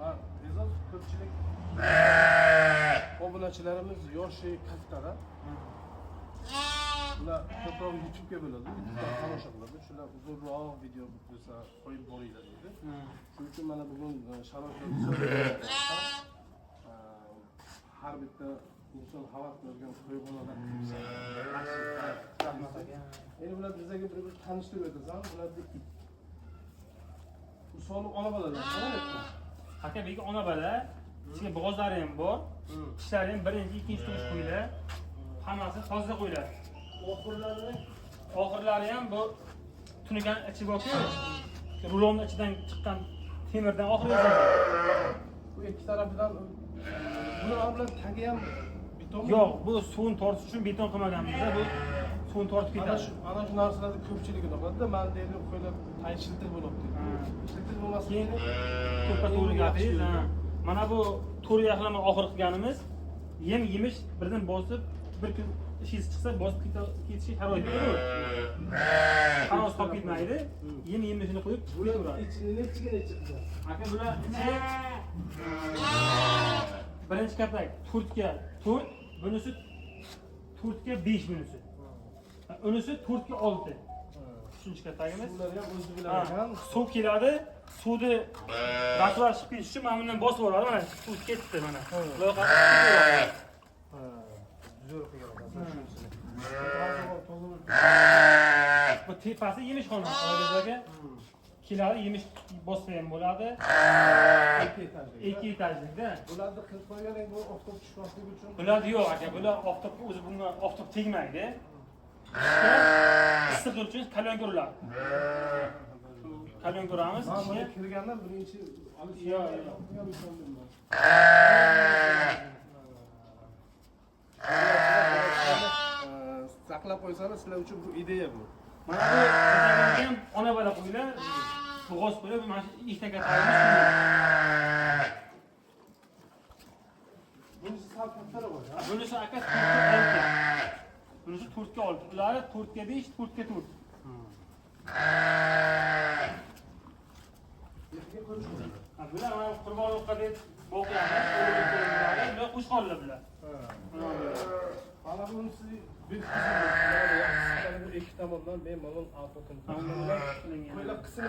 Va E'zoz, ko'pchilik obunachilarimiz yoshi kattalar. Ular ko'proq YouTube'ga bo'ladi, YouTube'dan tomosha qiladi. Shular uzunroq video bo'lsa qo'yib boringlar deydi. Shuning uchun mana bugun sharoitlar zo'r. Har bitta inson havas qiladigan qo'yxonalar. Rahmat aka. Endi bular bizga bir tanishtirib o'tasan. Bularni usoli ona bolalar. Aka, bu yerga ona bola, ichida bo'g'ozlari ham bor. Tishlari ham birinchi, ikkinchi tug'ish qo'ylar. Hammasi toza qo'ylar. Oxirlari? Oxirlari ham bu tunukan ichi borku, rulonni ichidan chiqqan temirdan oxiri o'zadi. Bu ikki tarafidan bular bilan tagi ham betonmi? Yo'q, bu suvni tortish uchun beton qilmaganmiz, bu suvni tortib Ana ketadi. shu, ana shu narsalarni ko'pchiligi topadi-da, man deydi, qo'ylar tay shiltir bo'libdi. Ha. Shiltir bo'lmasa Keyin kerak. To'ppa to'g'ri gapingiz, ha. Mana bu to'rt yaxlama oxir qilganimiz, yem yemish birdan bosib, bir kun ishingiz chiqsa bosib ketishi sharoit yo'q. Qaroz qolib ketmaydi. Yem yemishini qo'yib Bular ketaveradi. ichini nechiga nechi qilgan? Aka, bular ichi birinchi katak 4ga 4, bunisi 4ga 5 bunisi. Unisi 4ga 6. Uchinchi katagimiz. Bular ham o'zi bilan Ha, ekan. suv keladi, suvni rasvar chiqib ketishi uchun mana bundan bosib yuboradi, mana suv ketdi mana. Loyqatib ketaveradi. Ha, zo'r qilgan ekansan shunisini. To'g'ri. Bu tepasi yemishxona, Oybek aka. Keladi, yemish bossa ham bo'ladi. Ikki etajli. Ikki etajlikda. Bularni qilib qo'ygan bu oftob tushmasligi uchun. Bular yo'q aka, bular oftobga o'zi bunga oftob tegmaydi. Qishda issiq uchun kalonka uriladi. Kalonka uramiz Man buni qishga. kirgandan birinchi olish Yo'q, yo'q. yo'q. Saqlab qo'ysangiz sizlar uchun bu ideya bu. Mana bu katagimizga ham ona bola qo'ylar, bo'g'oz qo'ylar, bu mana shu ikkita katagimiz. Bunisi sal kattaroq bo'ladi. Bunisi aka 4ga 6. Bunisi 4ga 6. Ular 4ga 5, 4ga 4. Yerga qo'yish. Ha, bular mana qurbonlikqa deb boqyapmiz. Bular qo'shqonlar bular. Mana bunisi bir qismi, bu ikki tomondan bemalol avtokin. Qo'ylar qismi.